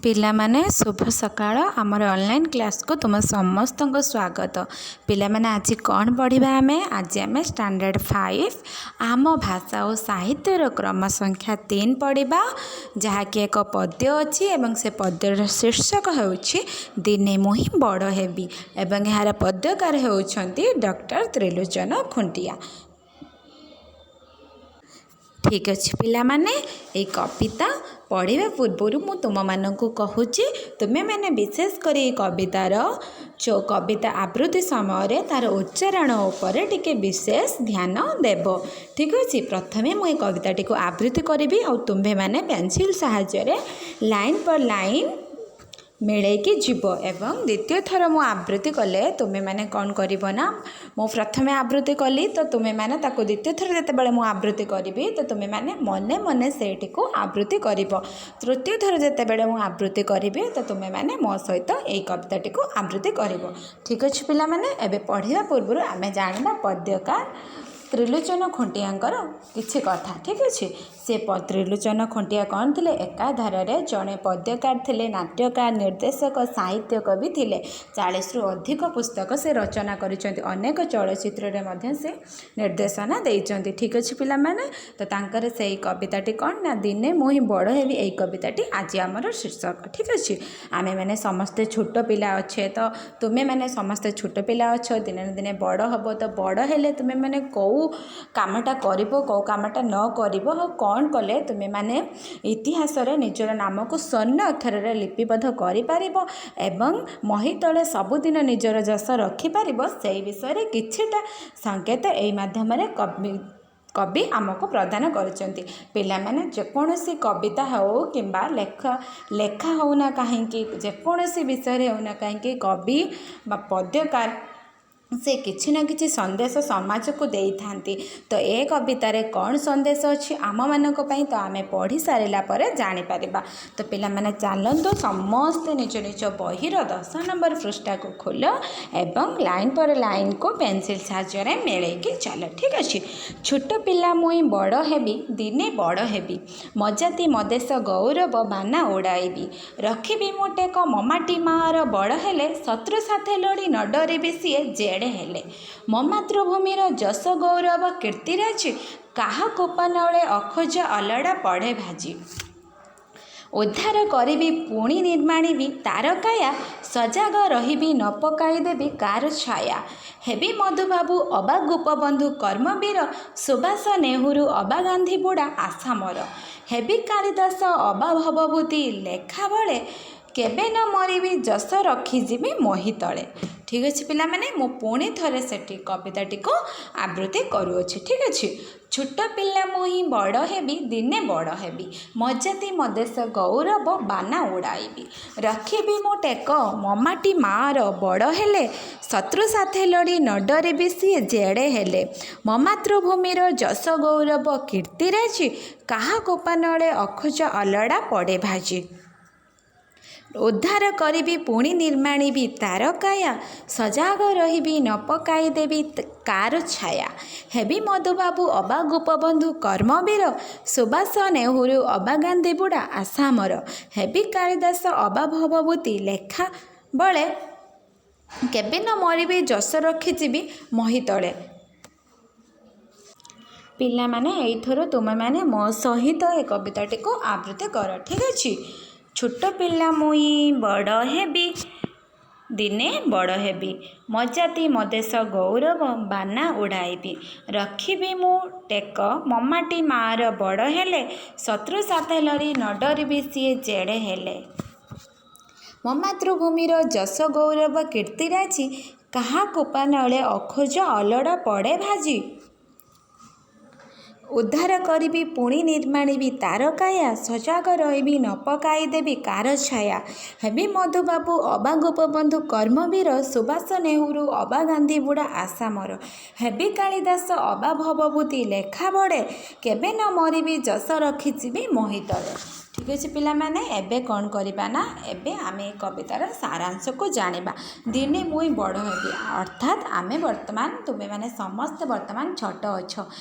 ପିଲାମାନେ, ଶୁଭ ସକାଳ। ଆମର ଅନଲାଇନ୍ କ୍ଲାସ୍କୁ ତୁମ ସମସ୍ତଙ୍କୁ ସ୍ୱାଗତ। ପିଲାମାନେ, ଆଜି କ'ଣ ପଢ଼ିବା ଆମେ? ଆଜି ଆମେ ଷ୍ଟାଣ୍ଡାର୍ଡ଼ 5 ଆମ ଭାଷା ଓ ସାହିତ୍ୟର କ୍ରମ ସଂଖ୍ୟା 3 ପଢ଼ିବା, ଯାହାକି ଏକ ପଦ୍ୟ ଅଛି ଏବଂ ସେ ପଦ୍ୟର ଶୀର୍ଷକ ହେଉଛି "ଦିନେ ମୁଁ ହିଁ ବଡ଼ ହେବି" ଏବଂ ଏହାର ପଦ୍ୟକାର ହେଉଛନ୍ତି ଡକ୍ଟର ତ୍ରିଲୋଚନ ଖୁଣ୍ଟିଆ। ଠିକ୍ ଅଛି ପିଲାମାନେ, ଏଇ କବିତା ପଢ଼ିବା ପୂର୍ବରୁ ମୁଁ ତୁମମାନଙ୍କୁ କହୁଛି, ତୁମେମାନେ ବିଶେଷ କରି ଏଇ କବିତାର କବିତା ଆବୃତ୍ତି ସମୟରେ ତା'ର ଉଚ୍ଚାରଣ ଉପରେ ଟିକେ ବିଶେଷ ଧ୍ୟାନ ଦେବ। ଠିକ୍ ଅଛି? ପ୍ରଥମେ ମୁଁ ଏ କବିତାଟିକୁ ଆବୃତ୍ତି କରିବି ଆଉ ତୁମ୍ଭେମାନେ ପେନସିଲ୍ ସାହାଯ୍ୟରେ ଲାଇନ୍ ପର୍ ଲାଇନ୍ ମିଳେଇକି ଯିବ ଏବଂ ଦ୍ୱିତୀୟ ଥର ମୁଁ ଆବୃତ୍ତି କଲେ ତୁମେମାନେ କ'ଣ କରିବ ନା, ମୁଁ ପ୍ରଥମେ ଆବୃତ୍ତି କଲି ତ ତୁମେମାନେ ତାକୁ ଦ୍ୱିତୀୟ ଥର ଯେତେବେଳେ ମୁଁ ଆବୃତ୍ତି କରିବି ତ ତୁମେମାନେ ମନେ ମନେ ସେଇଟିକୁ ଆବୃତ୍ତି କରିବ। ତୃତୀୟ ଥର ଯେତେବେଳେ ମୁଁ ଆବୃତ୍ତି କରିବି ତ ତୁମେମାନେ ମୋ ସହିତ ଏଇ କବିତାଟିକୁ ଆବୃତ୍ତି କରିବ। ଠିକ୍ ଅଛି ପିଲାମାନେ, ଏବେ ପଢ଼ିବା ପୂର୍ବରୁ ଆମେ ଜାଣିବା ପଦ୍ୟକାର ତ୍ରିଲୋଚନ ଖୁଣ୍ଟିଆଙ୍କର କିଛି କଥା। ଠିକ୍ ଅଛି? ସେ ତ୍ରିଲୋଚନ ଖୁଣ୍ଟିଆ କ'ଣ ଥିଲେ? ଏକାଧାରରେ ଜଣେ ପଦ୍ୟକାର ଥିଲେ, ନାଟ୍ୟକାର, ନିର୍ଦ୍ଦେଶକ, ସାହିତ୍ୟକ ବି ଥିଲେ। 40ରୁ ଅଧିକ ପୁସ୍ତକ ସେ ରଚନା କରିଛନ୍ତି। ଅନେକ ଚଳଚ୍ଚିତ୍ରରେ ମଧ୍ୟ ସେ ନିର୍ଦ୍ଦେଶନା ଦେଇଛନ୍ତି। ଠିକ୍ ଅଛି ପିଲାମାନେ, ତ ତାଙ୍କର ସେଇ କବିତାଟି କ'ଣ ନା "ଦିନେ ମୁଁ ହିଁ ବଡ଼ ହେବି"। ଏଇ କବିତାଟି ଆଜି ଆମର ଶୀର୍ଷକ। ଠିକ୍ ଅଛି? ଆମେମାନେ ସମସ୍ତେ ଛୋଟ ପିଲା ଅଛେ, ତ ତୁମେମାନେ ସମସ୍ତେ ଛୋଟ ପିଲା ଅଛ, ଦିନେ ନା ଦିନେ ବଡ଼ ହେବ। ତ ବଡ଼ ହେଲେ ତୁମେମାନେ କେଉଁ କାମଟା କରିବ, କେଉଁ କାମଟା ନ କରିବ ଆଉ କ'ଣ କଲେ ତୁମେମାନେ ଇତିହାସରେ ନିଜର ନାମକୁ ସ୍ୱର୍ଣ୍ଣ ଅକ୍ଷରରେ ଲିପିବଦ୍ଧ କରିପାରିବ ଏବଂ ମହିତଳେ ସବୁଦିନ ନିଜର ଯଶ ରଖିପାରିବ, ସେଇ ବିଷୟରେ କିଛିଟା ସଂକେତ ଏଇ ମାଧ୍ୟମରେ କବି ଆମକୁ ପ୍ରଦାନ କରିଛନ୍ତି। ପିଲାମାନେ, ଯେକୌଣସି କବିତା ହେଉ କିମ୍ବା ଲେଖା ହେଉନା କାହିଁକି, ଯେକୌଣସି ବିଷୟରେ ହେଉନା କାହିଁକି, କବି ବା ପଦ୍ୟକାର ସେ କିଛି ନା କିଛି ସନ୍ଦେଶ ସମାଜକୁ ଦେଇଥାନ୍ତି। ତ ଏ କବିତାରେ କ'ଣ ସନ୍ଦେଶ ଅଛି ଆମମାନଙ୍କ ପାଇଁ, ତ ଆମେ ପଢ଼ି ସାରିଲା ପରେ ଜାଣିପାରିବା। ତ ପିଲାମାନେ, ଚାଲନ୍ତୁ, ସମସ୍ତେ ନିଜ ନିଜ ବହିର 10 ନମ୍ବର ପୃଷ୍ଠାକୁ ଖୋଲ ଏବଂ ଲାଇନ୍ ପରେ ଲାଇନ୍କୁ ପେନସିଲ୍ ସାହାଯ୍ୟରେ ମିଳେଇକି ଚାଲ। ଠିକ୍ ଅଛି? ଛୋଟ ପିଲା ମୁଇଁ ବଡ଼ ହେବି, ଦିନେ ବଡ଼ ହେବି, ମୋ ଜାତି ମୋ ଦେଶ ଗୌରବ ବାନା ଉଡ଼ାଇବି। ରଖିବି ମୁଁ ଟେକ ମୋ ମାଟି ମାଆର ବଡ଼ ହେଲେ, ଶତ୍ରୁ ସାଥେ ଲଢ଼ି ନ ଡରିବି ସିଏ ଯେଡ଼େ ହେଲେ। ମୋ ମାତୃଭୂମିର ଯଶ ଗୌରବ କୀର୍ତ୍ତିରାଜି, କାହା କୋପାନଳେ ଅଖୋଜା ଅଲୋଡ଼ା ପଡ଼େ ଭାଜି। ଉଦ୍ଧାର କରିବି ପୁଣି ନିର୍ମାଣିବି ତାର କାୟା, ସଜାଗ ରହିବି ନ ପକାଇଦେବି କାର ଛାୟା। ହେବି ମଧୁବାବୁ ଅବା ଗୋପବନ୍ଧୁ କର୍ମବୀର, ସୁଭାଷ ନେହୁରୁ ଅବା ଗାନ୍ଧୀ ବୁଢ଼ା ଆଶା ମୋର। ହେବି କାଳିଦାସ ଅବା ଭବଭୂତି ଲେଖା ବଳେ, କେବେ ନ ମରିବି ଯଶ ରଖିଯିବି ମହିତଳେ। ଠିକ୍ ଅଛି ପିଲାମାନେ, ମୁଁ ପୁଣି ଥରେ ସେଠି କବିତାଟିକୁ ଆବୃତ୍ତି କରୁଅଛି। ଠିକ୍ ଅଛି? ଛୋଟ ପିଲା ମୁଇଁ ବଡ଼ ହେବି, ଦିନେ ବଡ଼ ହେବି, ମୋ ଜାତି ମୋ ଦେଶ ଗୌରବ ବାନା ଉଡ଼ାଇବି। ରଖିବି ମୁଁ ଟେକ ମୋ ମାଟି ମାଆର ବଡ଼ ହେଲେ, ଶତ୍ରୁ ସାଥେ ଲଢ଼ି ନ ଡରିବି ସିଏ ଯେଡ଼େ ହେଲେ। ମୋ ମାତୃଭୂମିର ଯଶ ଗୌରବ କୀର୍ତ୍ତିରାଜି, କାହା କୋପାନଳେ ଅଖୋଜା ଅଲୋଡ଼ା ପଡ଼େ ଭାଜି। ଉଦ୍ଧାର କରିବି ପୁଣି ନିର୍ମାଣିବି ତାର କାୟା, ସଜାଗ ରହିବି ନ ପକାଇଦେବି କାର ଛାୟା। ହେବି ମଧୁବାବୁ ଅବା ଗୋପବନ୍ଧୁ କର୍ମବୀର, ସୁଭାଷ ନେହୁରୁ ଅବା ଗାନ୍ଧୀ ବୁଢ଼ା ଆଶା ମୋର। ହେବି କାଳିଦାସ ଅବା ଭବଭୂତି ଲେଖା ବଳେ, କେବେ ନ ମରିବି ଯଶ ରଖିଯିବି ମହିତଳେ। ପିଲାମାନେ, ଏଇଥର ତୁମେମାନେ ମୋ ସହିତ ଏ କବିତାଟିକୁ ଆବୃତ୍ତି କର। ଠିକ୍ ଅଛି? ଛୋଟ ପିଲା ମୁଇଁ ବଡ଼ ହେବି, ଦିନେ ବଡ଼ ହେବି, ମୋ ଜାତି ମୋ ଦେଶ ଗୌରବ ବାନା ଉଡ଼ାଇବି। ରଖିବି ମୁଁ ଟେକ ମୋ ମାଟି ମାଆର ବଡ଼ ହେଲେ, ଶତ୍ରୁ ସାଥେ ଲଢ଼ି ନ ଡରିବି ସିଏ ଯେଡ଼େ ହେଲେ। ମୋ ମାତୃଭୂମିର ଯଶ ଗୌରବ କୀର୍ତ୍ତିରାଜି, କାହା କୋପାନଳେ ଅଖୋଜା ଅଲୋଡ଼ା ପଡ଼େ ଭାଜି। ଉଦ୍ଧାର କରିବି ପୁଣି ନିର୍ମାଣିବି ତାର କାୟା, ସଜାଗ ରହିବି ନ ପକାଇଦେବି କାର ଛାୟା। ହେବି ମଧୁବାବୁ ଅବା ଗୋପବନ୍ଧୁ କର୍ମବୀର, ସୁଭାଷ ନେହୁରୁ ଅବା ଗାନ୍ଧୀ ବୁଢ଼ା ଆଶା ମୋର। ହେବି କାଳିଦାସ ଅବା ଭବଭୂତି ଲେଖା ବଳେ, କେବେ ନ ମରିବି ଯଶ ରଖିଯିବି ମହିତଳେ। ଠିକ୍ ଅଛି ପିଲାମାନେ, ଏବେ କ'ଣ କରିବା ନା ଏବେ ଆମେ ଏ କବିତାର ସାରାଂଶକୁ ଜାଣିବା। ଦିନେ ମୁଇଁ ବଡ଼ ହେବି, ଅର୍ଥାତ୍ ଆମେ ବର୍ତ୍ତମାନ, ତୁମେମାନେ ସମସ୍ତେ ବର୍ତ୍ତମାନ ଛୋଟ ଅଛ।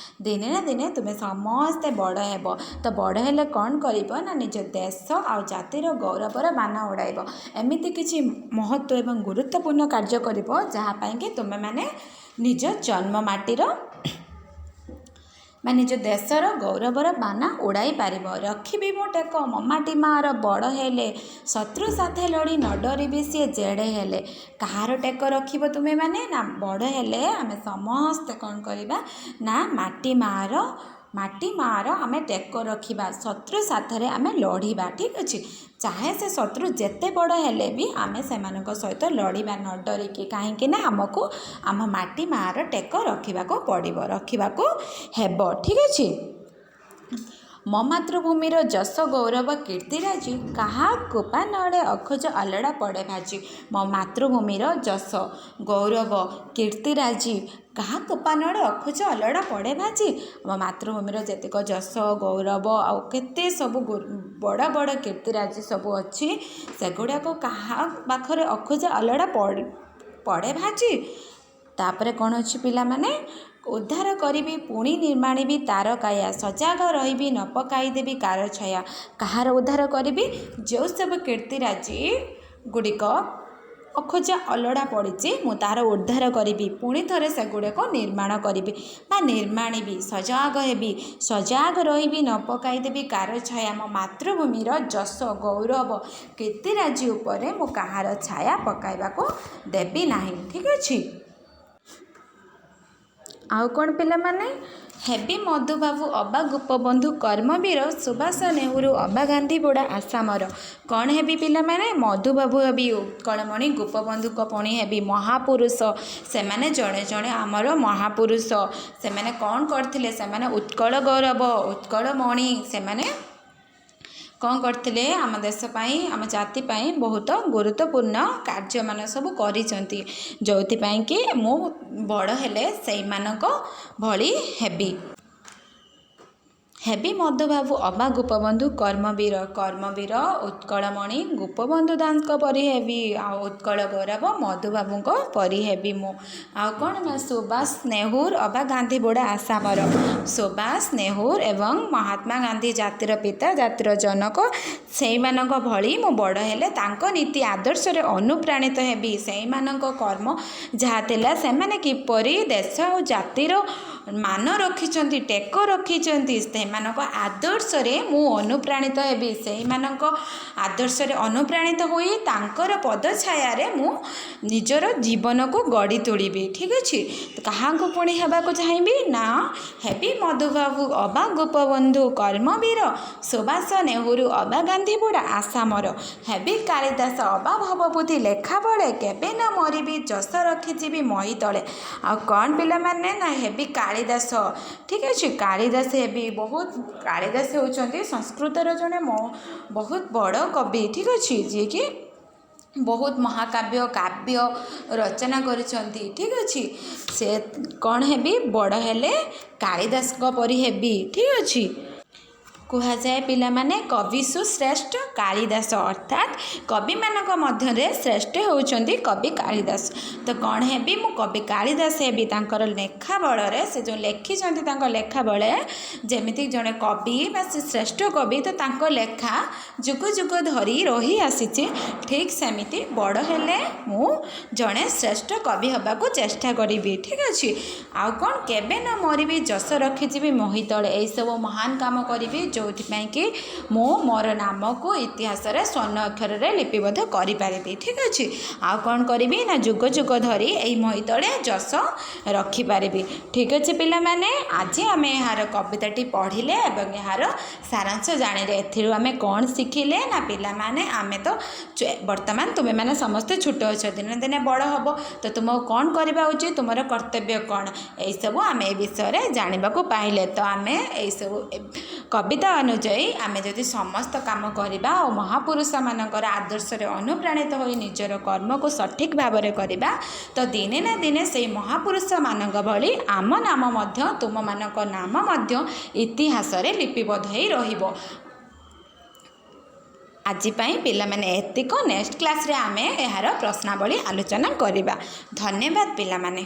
ଦିନେ ନା ଦିନେ ତୁମେ ସମସ୍ତେ ବଡ଼ ହେବ। ତ ବଡ଼ ହେଲେ କ'ଣ କରିବ ନା ନିଜ ଦେଶ ଆଉ ଜାତିର ଗୌରବର ବାନା ଉଡ଼ାଇବ। ଏମିତି କିଛି ମହତ୍ତ୍ୱ ଏବଂ ଗୁରୁତ୍ୱପୂର୍ଣ୍ଣ କାର୍ଯ୍ୟ କରିବ, ଯାହା ପାଇଁକି ତୁମେମାନେ ନିଜ ଜନ୍ମ ମାଟିର ବା ନିଜ ଦେଶର ଗୌରବର ବାନା ଉଡ଼ାଇ ପାରିବ। ରଖିବି ମୁଁ ଟେକ ମୋ ମାଟି ମାଆର ବଡ଼ ହେଲେ, ଶତ୍ରୁ ସାଥେ ଲଢ଼ି ନ ଡରିବି ସିଏ ଯେଡ଼େ ହେଲେ। କାହାର ଟେକ ରଖିବ ତୁମେମାନେ? ନା ବଡ଼ ହେଲେ ଆମେ ସମସ୍ତେ କ'ଣ କରିବା ନା ମାଟି ମାଆର ଆମେ ଟେକ ରଖିବା, ଶତ୍ରୁ ସାଥରେ ଆମେ ଲଢ଼ିବା। ଠିକ୍ ଅଛି, ଚାହେ ସେ ଶତ୍ରୁ ଯେତେ ବଡ଼ ହେଲେ ବି ଆମେ ସେମାନଙ୍କ ସହିତ ଲଢ଼ିବା ନ ଡରିକି। କାହିଁକି ନା ଆମକୁ ଆମ ମାଟି ମାଆର ଟେକ ରଖିବାକୁ ପଡ଼ିବ, ରଖିବାକୁ ହେବ। ଠିକ୍ ଅଛି। ମୋ ମାତୃଭୂମିର ଯଶ ଗୌରବ କୀର୍ତ୍ତିରାଜି, କାହା କୋପା ନଡ଼େ ଅଖୋଜ ଅଲୋଡ଼ା ପଡ଼େ ଭାଜି। ମୋ ମାତୃଭୂମିର ଯଶ ଗୌରବ କୀର୍ତ୍ତିରାଜି, କାହା କୋପା ନଡ଼େ ଅଖୋଜ ଅଲୋଡ଼ା ପଡ଼େ ଭାଜି। ମୋ ମାତୃଭୂମିର ଯେତିକ ଯଶ ଗୌରବ ଆଉ କେତେ ସବୁ ବଡ଼ ବଡ଼ କୀର୍ତ୍ତିରାଜି ସବୁ ଅଛି, ସେଗୁଡ଼ାକ କାହା ପାଖରେ ଅଖୋଜ ଅଲୋଡ଼ା ପଡ଼େ ଭାଜି? ତାପରେ କ'ଣ ଅଛି ପିଲାମାନେ? ଉଦ୍ଧାର କରିବି ପୁଣି ନିର୍ମାଣିବି ତାର କାୟା, ସଜାଗ ରହିବି ନ ପକାଇଦେବି କାର ଛାୟା। କାହାର ଉଦ୍ଧାର କରିବି? ଯେଉଁ ସବୁ କୀର୍ତ୍ତିରାଜି ଗୁଡ଼ିକ ଅଖୋଜା ଅଲୋଡ଼ା ପଡ଼ିଛି, ମୁଁ ତାହାର ଉଦ୍ଧାର କରିବି, ପୁଣି ଥରେ ସେଗୁଡ଼ିକ ନିର୍ମାଣ କରିବି ବା ନିର୍ମାଣିବି। ସଜାଗ ହେବି, ସଜାଗ ରହିବି, ନ ପକାଇଦେବି କାର ଛାୟା। ମୋ ମାତୃଭୂମିର ଯଶ ଗୌରବ କୀର୍ତ୍ତିରାଜି ଉପରେ ମୁଁ କାହାର ଛାୟା ପକାଇବାକୁ ଦେବି ନାହିଁ। ଠିକ୍ ଅଛି। ଆଉ କ'ଣ ପିଲାମାନେ? ହେବି ମଧୁବାବୁ ଅବା ଗୋପବନ୍ଧୁ କର୍ମବୀର, ସୁଭାଷ ନେହେରୁ ଅବା ଗାନ୍ଧୀ ବୁଢ଼ା ଆସାମର। କ'ଣ ହେବି ପିଲାମାନେ? ମଧୁବାବୁ ହେବି, ଉତ୍କଳମଣି ଗୋପବନ୍ଧୁଙ୍କ ପୁଣି ହେବି। ମହାପୁରୁଷ ସେମାନେ, ଜଣେ ଜଣେ ଆମର ମହାପୁରୁଷ। ସେମାନେ କ'ଣ କରିଥିଲେ? ସେମାନେ ଉତ୍କଳ ଗୌରବ, ଉତ୍କଳମଣି। ସେମାନେ କ'ଣ କରିଥିଲେ? ଆମ ଦେଶ ପାଇଁ, ଆମ ଜାତି ପାଇଁ ବହୁତ ଗୁରୁତ୍ୱପୂର୍ଣ୍ଣ କାର୍ଯ୍ୟମାନ ସବୁ କରିଛନ୍ତି, ଯେଉଁଥିପାଇଁ କି ମୁଁ ବଡ଼ ହେଲେ ସେଇମାନଙ୍କ ଭଳି ହେବି। ହେବି ମଧୁବାବୁ ଅବା ଗୋପବନ୍ଧୁ କର୍ମବୀର, କର୍ମବୀର ଉତ୍କଳମଣି ଗୋପବନ୍ଧୁ ଦାସଙ୍କ ପରି ହେବି, ଆଉ ଉତ୍କଳ ଗୌରବ ମଧୁବାବୁଙ୍କ ପରି ହେବି ମୁଁ। ଆଉ କ'ଣ ନା ସୁଭାଷ ନେହେରୁ ଅବା ଗାନ୍ଧୀ ବୁଢ଼ା ଆସାମର। ସୁଭାଷ ନେହେରୁ ଏବଂ ମହାତ୍ମା ଗାନ୍ଧୀ, ଜାତିର ପିତା, ଜାତିର ଜନକ, ସେଇମାନଙ୍କ ଭଳି ମୁଁ ବଡ଼ ହେଲେ ତାଙ୍କ ନୀତି ଆଦର୍ଶରେ ଅନୁପ୍ରାଣିତ ହେବି। ସେଇମାନଙ୍କ କର୍ମ ଯାହା ଥିଲା, ସେମାନେ କିପରି ଦେଶ ଆଉ ଜାତିର ମାନ ରଖିଛନ୍ତି, ଟେକ ରଖିଛନ୍ତି, ସେମାନଙ୍କ ଆଦର୍ଶରେ ମୁଁ ଅନୁପ୍ରାଣିତ ହେବି। ସେଇମାନଙ୍କ ଆଦର୍ଶରେ ଅନୁପ୍ରାଣିତ ହୋଇ ତାଙ୍କର ପଦଛାୟାରେ ମୁଁ ନିଜର ଜୀବନକୁ ଗଢ଼ି ତୋଳିବି। ଠିକ୍ ଅଛି। କାହାକୁ ପୁଣି ହେବାକୁ ଚାହିଁବି? ନା ହେବି ମଧୁବାବୁ ଅବା ଗୋପବନ୍ଧୁ କର୍ମବୀର, ସୁଭାଷ ନେହେରୁ ଅବା ଗାନ୍ଧୀ ବୁଢ଼ା ଆସାମର। ହେବି କାଳିଦାସ ଅବା ଭବଭୂତି ଲେଖା ବଳେ, କେବେ ନ ମରିବି ଯଶ ରଖିଯିବି ମହି ତଳେ। ଆଉ କ'ଣ ପିଲାମାନେ? ନା ହେବି କାଳିଦାସ। ଠିକ୍ ଅଛି, କାଳିଦାସ ହେବି। ବହୁତ କାଳିଦାସ ହେଉଛନ୍ତି ସଂସ୍କୃତର ଜଣେ ବହୁତ ବଡ଼ କବି। ଠିକ୍ ଅଛି, ଯିଏକି ବହୁତ ମହାକାବ୍ୟ, କାବ୍ୟ ରଚନା କରିଛନ୍ତି। ଠିକ୍ ଅଛି, ସେ କ'ଣ ହେବି ବଡ଼ ହେଲେ? କାଳିଦାସଙ୍କ ପରି ହେବି। ଠିକ୍ ଅଛି। କୁହାଯାଏ ପିଲାମାନେ, କବିଷୁ ଶ୍ରେଷ୍ଠ କାଳିଦାସ, ଅର୍ଥାତ୍ କବିମାନଙ୍କ ମଧ୍ୟରେ ଶ୍ରେଷ୍ଠ ହେଉଛନ୍ତି କବି କାଳିଦାସ। ତ କ'ଣ ହେବି ମୁଁ? କବି କାଳିଦାସ ହେବି। ତାଙ୍କର ଲେଖା ବଳରେ, ସେ ଯେଉଁ ଲେଖିଛନ୍ତି ତାଙ୍କ ଲେଖା ବଳେ, ଯେମିତି ଜଣେ କବି ବା ସେ ଶ୍ରେଷ୍ଠ କବି, ତ ତାଙ୍କ ଲେଖା ଯୁଗ ଯୁଗ ଧରି ରହି ଆସିଛି, ଠିକ୍ ସେମିତି ବଡ଼ ହେଲେ ମୁଁ ଜଣେ ଶ୍ରେଷ୍ଠ କବି ହେବାକୁ ଚେଷ୍ଟା କରିବି। ଠିକ୍ ଅଛି। ଆଉ କ'ଣ? କେବେ ନ ମରିବି ଯଶ ରଖିଯିବି ମହି ତଳେ। ଏଇସବୁ ମହାନ କାମ କରିବି, ଯେଉଁଥିପାଇଁ କି ମୁଁ ମୋର ନାମକୁ ଇତିହାସରେ ସ୍ୱର୍ଣ୍ଣ ଅକ୍ଷରରେ ଲିପିବଦ୍ଧ କରିପାରିବି। ଠିକ୍ ଅଛି। ଆଉ କ'ଣ କରିବି ନା ଯୁଗ ଯୁଗ ଧରି ଏଇ ମହି ତଳେ ଯଶ ରଖିପାରିବି। ଠିକ୍ ଅଛି ପିଲାମାନେ, ଆଜି ଆମେ ଏହାର କବିତାଟି ପଢ଼ିଲେ ଏବଂ ଏହାର ସାରାଂଶ ଜାଣିଲେ। ଏଥିରୁ ଆମେ କ'ଣ ଶିଖିଲେ? ନା ପିଲାମାନେ, ଆମେ ତ ବର୍ତ୍ତମାନ ତୁମେମାନେ ସମସ୍ତେ ଛୋଟ ଅଛ, ଦିନେ ଦିନେ ବଡ଼ ହେବ। ତ ତୁମକୁ କ'ଣ କରିବା ଉଚିତ, ତୁମର କର୍ତ୍ତବ୍ୟ କ'ଣ, ଏଇସବୁ ଆମେ ଏ ବିଷୟରେ ଜାଣିବାକୁ ପାଇଲେ। ତ ଆମେ ଏଇସବୁ କବିତା ଅନୁଯାୟୀ ଆମେ ଯଦି ସମସ୍ତ କାମ କରିବା ଆଉ ମହାପୁରୁଷମାନଙ୍କର ଆଦର୍ଶରେ ଅନୁପ୍ରାଣିତ ହୋଇ ନିଜର କର୍ମକୁ ସଠିକ୍ ଭାବରେ କରିବା, ତ ଦିନେ ନା ଦିନେ ସେଇ ମହାପୁରୁଷମାନଙ୍କ ଭଳି ଆମ ନାମ ମଧ୍ୟ, ତୁମମାନଙ୍କ ନାମ ମଧ୍ୟ ଇତିହାସରେ ଲିପିବଦ୍ଧ ହେଇ ରହିବ। ଆଜି ପାଇଁ ପିଲାମାନେ ଏତିକ। ନେକ୍ସଟ କ୍ଲାସ୍ରେ ଆମେ ଏହାର ପ୍ରଶ୍ନାବଳୀ ଆଲୋଚନା କରିବା। ଧନ୍ୟବାଦ ପିଲାମାନେ।